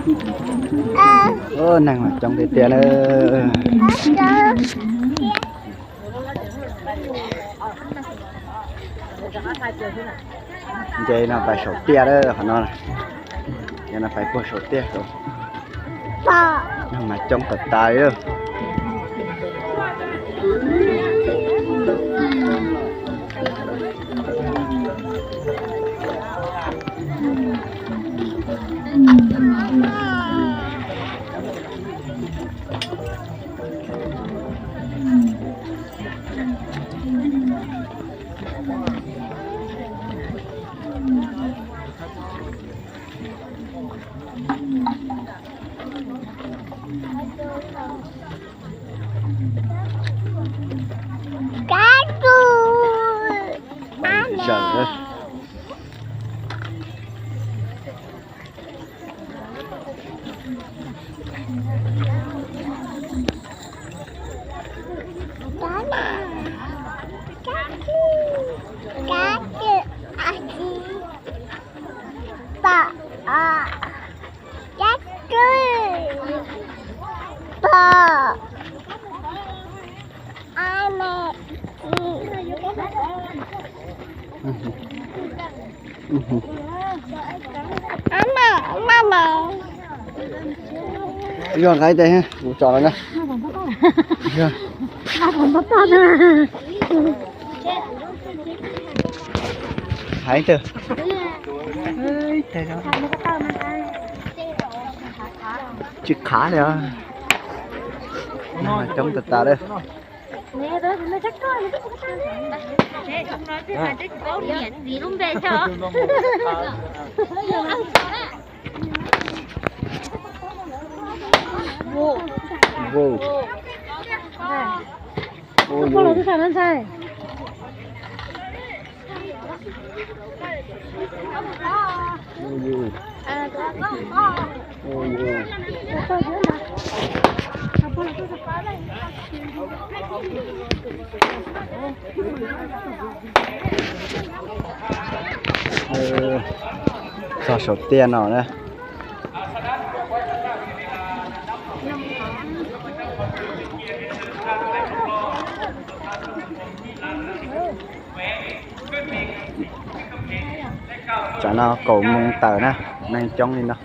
Neeg mas coob tiag tiag na. Nce no pais saum tiaj lawm qhov no. Nce no pais puag saum tiaj saud. Neeg mas coob tas tas li lawm. Kab tus. Zawm. Kab na. Kab tus. Kab tus. A tsi. Pom. Kab tus. Pom. A me. Yog nqaij tes kuv tso no na. Hais tes. Tsis qhav li os. Coob tas tas lawm. Wow. Ui, ui. Ui, ui. Ui, ui. Txog saum tiaj no na. Tsam no kaum moos tawm na, neeg coob li no.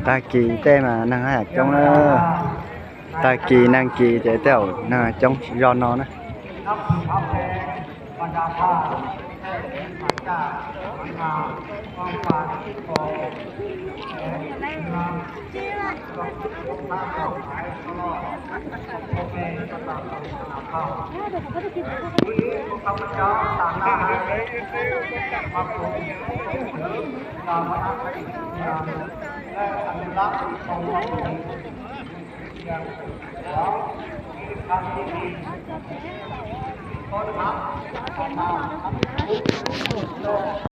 Tag kis tej mas neeg haj yam coob na. Tag kis nag kis ces tej zaum neeg coob zog no na.